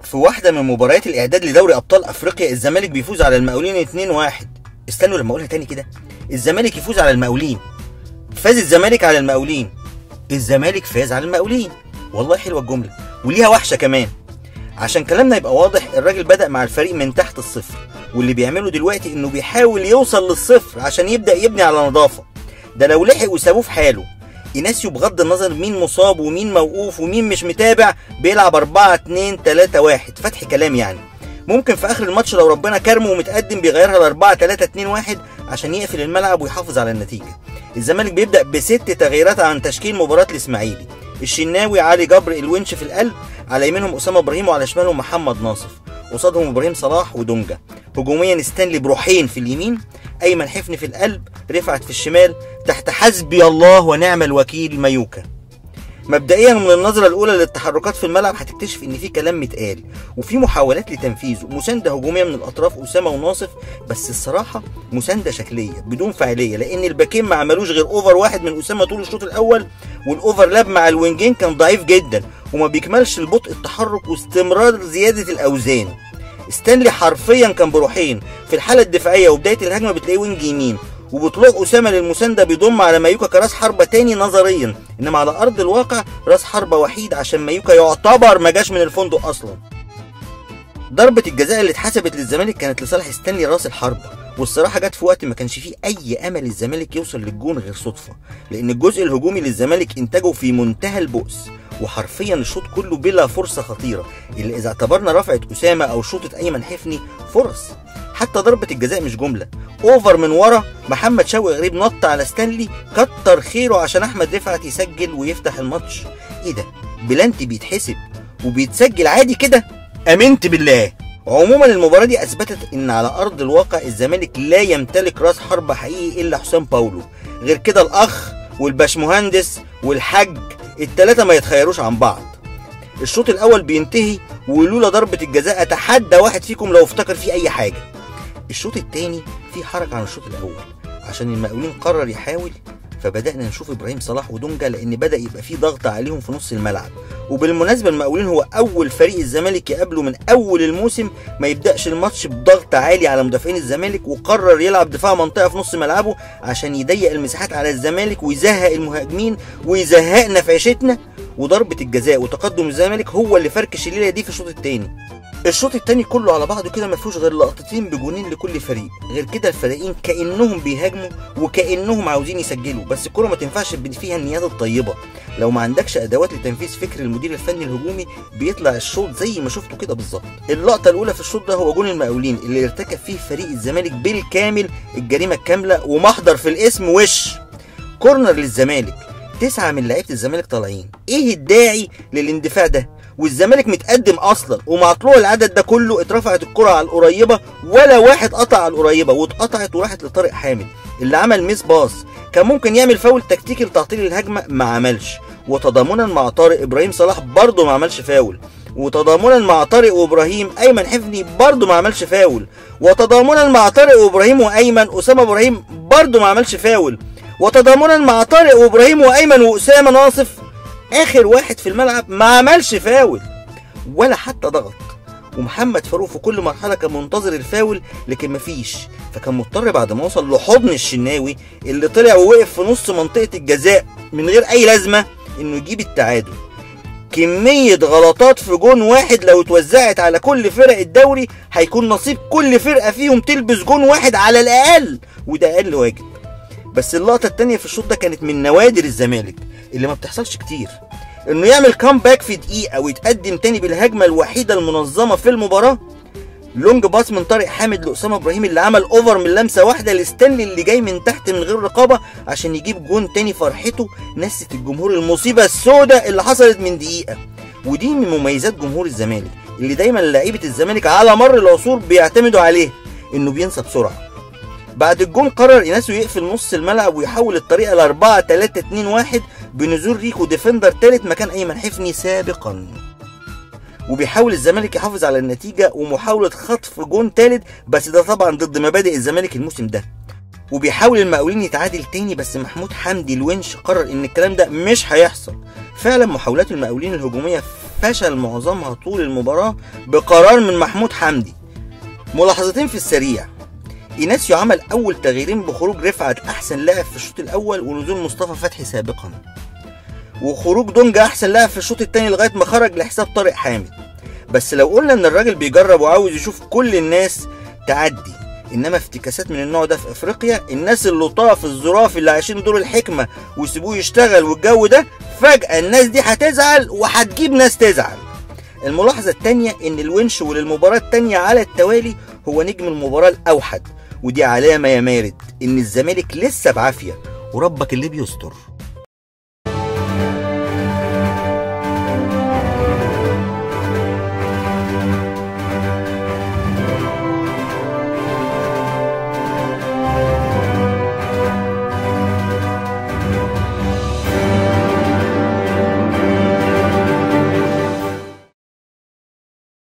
في واحدة من مباريات الإعداد لدوري أبطال أفريقيا الزمالك بيفوز على المقاولين 2-1. استنوا لما أقولها تاني كده، الزمالك يفوز على المقاولين. فاز الزمالك على المقاولين. الزمالك فاز على المقاولين. والله حلوة الجملة وليها وحشة كمان. عشان كلامنا يبقى واضح، الراجل بدأ مع الفريق من تحت الصفر، واللي بيعمله دلوقتي إنه بيحاول يوصل للصفر عشان يبدأ يبني على نظافة. ده لو لحق وسابوه في حاله. إيناسيو بغض النظر مين مصاب ومين موقوف ومين مش متابع بيلعب 4-2-3-1، فتح كلام يعني. ممكن في اخر الماتش لو ربنا كرمه ومتقدم بيغيرها ل 4-3-2-1 عشان يقفل الملعب ويحافظ على النتيجة. الزمالك بيبدا بست تغييرات عن تشكيل مباراة الاسماعيلي. الشناوي، علي جبر، الونش في القلب، على يمينهم اسامه ابراهيم وعلى شمالهم محمد ناصف، قصادهم ابراهيم صلاح ودونجا. هجوميا ستانلي بروحين في اليمين، ايمن حفني في القلب، رفعت في الشمال، تحت حسبي الله ونعم الوكيل مايوكا. مبدئيا من النظرة الاولى للتحركات في الملعب هتكتشف ان في كلام متقال وفي محاولات لتنفيذه، مساندة هجومية من الاطراف اسامه وناصف، بس الصراحة مساندة شكلية بدون فاعلية، لان الباكين ما عملوش غير over واحد من اسامه طول الشوط الاول، وال overlap مع الوينجين كان ضعيف جدا وما بيكملش البطء التحرك واستمرار زيادة الاوزان. ستانلي حرفيا كان بروحين في الحالة الدفاعية، وبداية الهجمة بتلاقيه wing يمين، وبطلوع اسامه للمسانده بيضم على مايوكا كراس حربه تاني نظريا، انما على ارض الواقع راس حربه وحيد عشان مايوكا يعتبر ما جاش من الفندق اصلا. ضربه الجزاء اللي اتحسبت للزمالك كانت لصالح ستانلي راس الحربة، والصراحة جت في وقت ما كانش فيه اي امل الزمالك يوصل للجون غير صدفة، لان الجزء الهجومي للزمالك انتاجه في منتهى البؤس، وحرفيا الشوط كله بلا فرصة خطيرة، الا اذا اعتبرنا رفعه اسامه او شوطه ايمن حفني فرص. حتى ضربة الجزاء مش جملة، over من ورا محمد شوقي غريب نط على ستانلي، كتر خيره عشان احمد رفعت يسجل ويفتح الماتش. ايه ده؟ بلانتي بيتحسب وبيتسجل عادي كده؟ امنت بالله. عموما المباراة دي اثبتت ان على ارض الواقع الزمالك لا يمتلك راس حربة حقيقي الا حسام باولو، غير كده الاخ والباشمهندس والحاج التلاتة ما يتخيروش عن بعض. الشوط الاول بينتهي ولولا ضربة الجزاء اتحدى واحد فيكم لو افتكر فيه اي حاجة. الشوط الثاني في حركة عن الشوط الأول عشان المقاولين قرر يحاول، فبدأنا نشوف إبراهيم صلاح ودونجا لأن بدأ يبقى فيه ضغط عليهم في نص الملعب. وبالمناسبة المقاولين هو أول فريق الزمالك يقابله من أول الموسم ما يبدأش الماتش بضغط عالي على مدافعين الزمالك، وقرر يلعب دفاع منطقة في نص ملعبه عشان يضيق المساحات على الزمالك ويزهق المهاجمين ويزهقنا في عيشتنا. وضربة الجزاء وتقدم الزمالك هو اللي فركش الليلة دي في الشوط الثاني. الشوط الثاني كله على بعضه كده ما فيهوش غير لقطتين بجونين لكل فريق، غير كده الفريقين كانهم بيهاجموا وكانهم عاوزين يسجلوا، بس الكره ما تنفعش فيها النيات الطيبة. لو ما عندكش ادوات لتنفيذ فكر المدير الفني الهجومي بيطلع الشوط زي ما شفته كده بالظبط. اللقطة الاولى في الشوط ده هو جون المقاولين اللي ارتكب فيه فريق الزمالك بالكامل الجريمة الكاملة ومحضر في الاسم وش. corner للزمالك، 9 من لعيبة الزمالك طالعين، ايه الداعي للاندفاع ده والزمالك متقدم اصلا؟ ومع طلوع العدد ده كله اترفعت الكره على القريبة ولا واحد قطع على القريبة، واتقطعت وراحت لطارق حامد اللي عمل miss pass، كان ممكن يعمل فاول تكتيكي لتعطيل الهجمة ما عملش. وتضامنا مع طارق ابراهيم صلاح برضه ما عملش فاول، وتضامنا مع طارق وابراهيم ايمن حفني برضه ما عملش فاول، وتضامنا مع طارق وابراهيم وايمن اسامه ابراهيم برضه ما عملش فاول، وتضامنا مع طارق وابراهيم وايمن واسامة ناصف اخر واحد في الملعب ما عملش فاول ولا حتى ضغط. ومحمد فاروق في كل مرحلة كان منتظر الفاول لكن مفيش، فكان مضطر بعد ما وصل لحضن الشناوي اللي طلع ووقف في نص منطقة الجزاء من غير اي لازمه انه يجيب التعادل. كمية غلطات في جون واحد لو اتوزعت على كل فرق الدوري هيكون نصيب كل فرقه فيهم تلبس جون واحد على الاقل، وده اقل واجب. بس اللقطة الثانية في الشوط ده كانت من نوادر الزمالك اللي ما بتحصلش كتير، انه يعمل comeback في دقيقة ويتقدم تاني بالهجمه الوحيدة المنظمة في المباراة. long pass من طارق حامد لاسامة ابراهيم اللي عمل over من لمسه واحدة لستانلي اللي جاي من تحت من غير رقابه عشان يجيب جون تاني. فرحته نست الجمهور المصيبة السوداء اللي حصلت من دقيقة. ودي من مميزات جمهور الزمالك اللي دايما لعيبة الزمالك على مر العصور بيعتمدوا عليه، انه بينسى بسرعة. بعد الجون قرر إيناسيو يقفل نص الملعب ويحول الطريقة ل 4-3-2-1 بنزول ريكو defender ثالث مكان ايمن حفني سابقا. وبيحاول الزمالك يحافظ على النتيجة ومحاولة خطف جون ثالث، بس ده طبعا ضد مبادئ الزمالك الموسم ده. وبيحاول المقاولين يتعادل تاني، بس محمود حمدي الونش قرر ان الكلام ده مش هيحصل. فعلا محاولات المقاولين الهجومية فشل معظمها طول المباراة بقرار من محمود حمدي. ملاحظتين في السريع: ايناسيو عمل اول تغييرين بخروج رفعت احسن لاعب في الشوط الاول ونزول مصطفى فتحي سابقا، وخروج دونجا احسن لاعب في الشوط الثاني لغاية ما خرج لحساب طارق حامد. بس لو قلنا ان الراجل بيجرب وعاوز يشوف كل الناس تعدي، انما افتكاسات من النوع ده في افريقيا، الناس اللطاف الظراف اللي عايشين دور الحكمة ويسيبوه يشتغل والجو ده، فجاة الناس دي هتزعل وهتجيب ناس تزعل. الملاحظة الثانية ان الونش وللمباراه الثانية على التوالي هو نجم المباراة الاوحد، ودي علامة يا مارد ان الزمالك لسه بعافية وربك اللي بيستر.